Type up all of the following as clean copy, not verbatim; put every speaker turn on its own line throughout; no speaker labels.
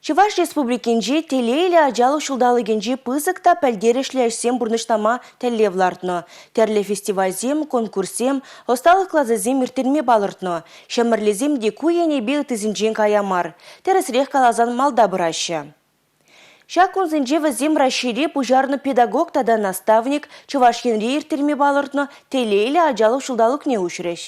Чӑваш Республикинче Телейлӗ ачалӑх ҫулталӑкӗнче пысӑк та пӗлтерӗшлӗ ӗҫсем пурнӑҫлама тӗллев лартнӑ. Тӗрлӗ фестивальсем, конкурссем, ӑсталӑх класӗсем ирттерме палӑртнӑ. Ҫӗмӗрлесем те ку енӗпе ыттисенчен кая мар. Тӗрӗсрех каласан малта пыраҫҫӗ. Ҫак кунсенче вӗсем Раҫҫейре пуҫарнӑ педагог тата наставник Чӑваш Енре ирттерме палӑртнӑ Телейлӗ ачалӑх ҫулталӑкне уҫрӗҫ.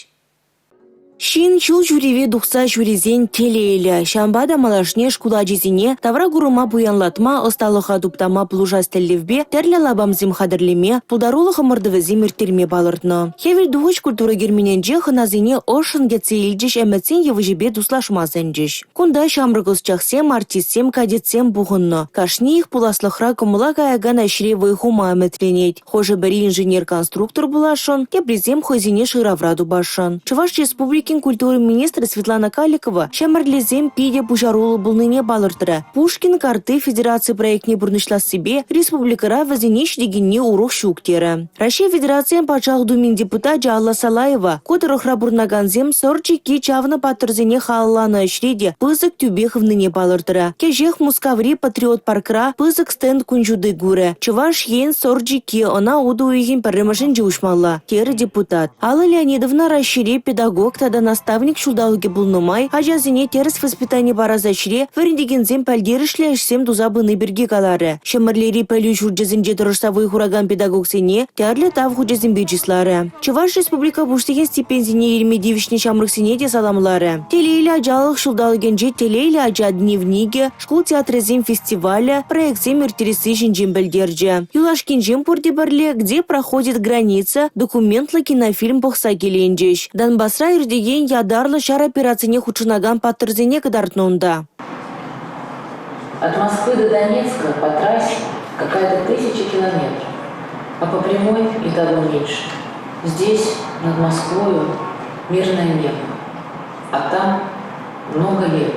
Ҫын ҫул ҫӳреве тухса ҫӳресен телейлӗ. Ҫавӑнпа та малашне шкул ачисене тавра курӑма пуянлатма, ӑсталӑха туптама пулӑшас тӗллевпе тӗрлӗ лапамсем хатӗрлеме, пултарулӑх ӑмӑртӑвӗсем ирттерме палӑртнӑ. Хӗвел тухӑҫ культура керменӗнче хӑнасене ӑшшӑн кӗтсе илчӗҫ, ӗмӗтсен йывӑҫӗпе туслашма сӗнчӗҫ. Кунта ҫамрӑк ӑсчахсем, артистсем, кадетсем пухӑннӑ. Кашниех пуласлӑхра кӑмӑла каякан ӗҫре вӑй хума ӗмӗтленет. Хӑшӗ-пӗри инженер-конструктор пуласшӑн, теприсем хӑйсене шыравра тупасшӑн. Чӑваш Республикин культура министрӗ Светлана Каликова ҫӗмӗрлесем питӗ пуҫаруллӑ пулнине палӑртрӗ. Пушкин картти федераци проектне пурнӑҫлассипе республикӑра вӗсене ҫитекенни урӑх ҫук терӗ. Раҫҫей Федерацийӗн Патшалӑх Думин депутачӗ Алла Салаева ку тӑрӑхра пурӑнакансем Сӑр чикки чавнӑ паттӑрсене халалланӑ ӗҫре те пысӑк тӳпе хывнине палӑртрӗ. Кӗҫех Мускаври Патриот паркра пысӑк стенд кун ҫути курӗ. Чӑваш Ен Сӑр чикки ӑна утӑ уйӑхӗн пӗрремӗшӗнче уҫмалла, терӗ депутат. Алла Леонидовна Раҫҫейре педагог тата наставник ҫулталӑкӗ пулнӑ май ачасене тӗрӗс воспитани парас ӗҫре вӗрентекенсем пӗлтерӗшлӗ ӗҫсем туса пыни пирки каларӗ. Ҫӗмӗрлери пӗлӳ ҫурчӗсенче тӑрӑшса вӑй хуракан педагогсене тӗрлӗ тав хучӗсемпе чысларӗ. Чӑваш Республика Пуҫлӑхӗн стипендине илме тивӗҫнӗ ҫамрӑксене те саламларӗ. Телейлӗ ачалӑх ҫулталӑкӗнче Телейлӗ ача дневникӗ, шкул театрӗсен фестивалӗ, проектсем ирттересси ҫинчен пӗлтерчӗ. Юлашкинчен пурте пӗрле «Где проходит граница» документлӑ кинофильм пӑхса киленчӗҫ. Донбасра иртекен ятарлӑ ҫар операцине хутшӑнакан паттӑрсене кӑтартнӑ унта.
От Москвы до Донецка по трассе какая-то тысяча километров, а по прямой и того меньше. Здесь, над Москвою, мирное небо, а там много лет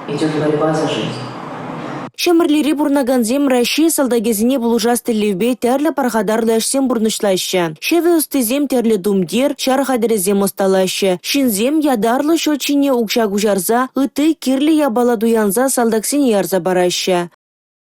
идет борьба за жизнь.
Ҫӗмӗрлере пурӑнакансем Раҫҫей салтакӗсене пулӑшас тӗллевпе тӗрлӗ пархатарлӑ ӗҫсем пурнӑҫлаҫҫӗ. Ҫӗвӗ ӑстисем тӗрлӗ тумтир, ҫар хатӗрӗсем ӑсталаҫҫӗ. Ҫынсем ятарлӑ счет ҫине укҫа куҫарса, ытти кирлӗ япала туянса салтаксене ярса параҫҫӗ.